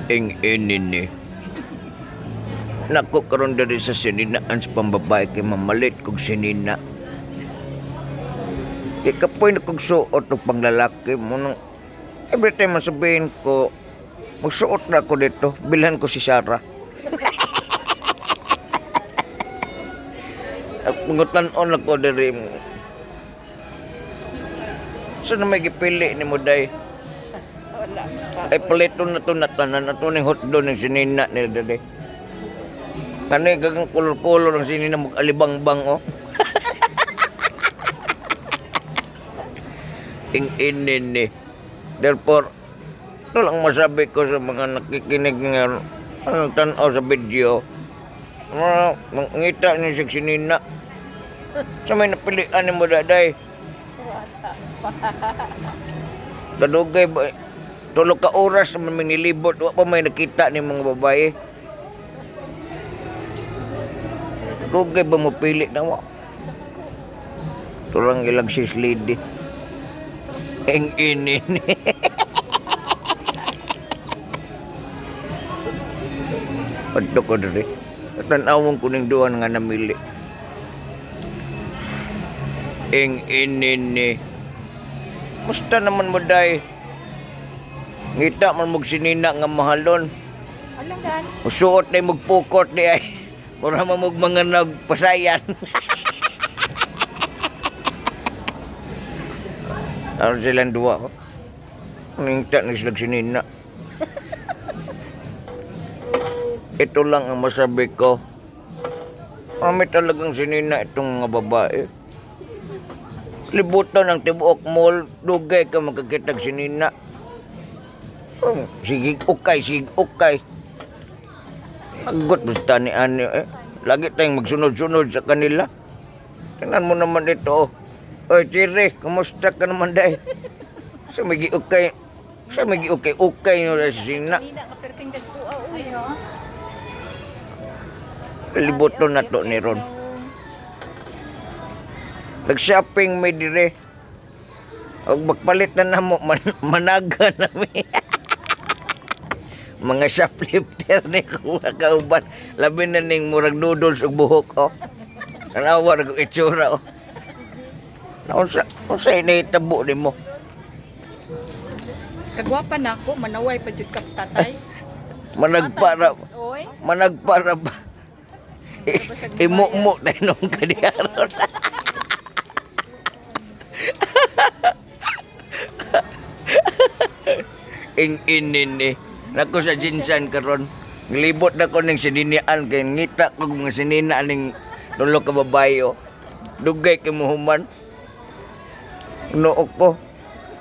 Ing ini ni. Nako karon diri sa sininaan sa pambabae kay mamalit kog sinina. Kay kapoy na kog suot og panglalaki mo nang every time masabihin ko magsuot na ako dito, bilhan ko si Sarah. At pangutan-on ako diri. Sa na may gipili ni mo day? Wala. Ay paliton na to na tanan na to ning hotdog ning sinina nila diri. Kani gagang kolor-kolor ang sinina mag alibangbang oh. Ing inin ni. Therefore, ito lang masabi ko sa mga nakikinig nga ang tanaw sa video. Mga mangita ni sa sinina. Sa may napilian ni mo daday. Wala pa. Kadugay ba? Tulo ka oras naman may nilibot. Wa pa may nakita ni mga babae. Dugay ba mo pili na wa? Turang ilang sis lady. Eng ini ni. Padto ko diri. Tanawon ko ning duha nga namili. Eng ini ni. Musta naman mo day? Ngita man mog sinina nga mahalon. Alang gan. Musuot na magpukot ni ay. Mura man mog mga nagpasayan. Aron silang duwa ko. Ngita na sila sinina. Ito lang ang masabi ko. Marami talagang sinina itong mga babae. Libutan ang tibuok mall, dugay ka makakitag sinina. Oh, sige, okay, sige, okay. Agot basta ni ani eh. Lagi tayong magsunod-sunod sa kanila. Tingnan mo naman ito. Oh. Oy, Chiri, kumusta ka naman dahil? Sa may okay, sa may okay, okay no sa sina. Nina ka perting dagtuaw uy. Ayo. Libuton na to ni Ron. Nag-shopping may dire. Og magpalit na namo man, managa nami. Mga shoplifter ni kuha kauban. Labi na ning murag noodles ug buhok oh. Tanawa ra kog itsura oh. Naunsa unsa inahitabo nimo? Kagwapa na ako, manaway pa jud ka tatay. Managpara Oy. managpara ba? Imu-mu na nung kadiaron. Ing inin ni. Nako sa jinsan karon. Nglibot na ko ning sininian kay ngita ko mga sinina ning tulo ka babae oh. Dugay kay muhuman. Noo ko.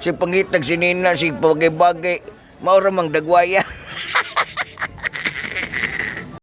Si pangitag sinina si bagay-bagay mao ra mang dagwaya.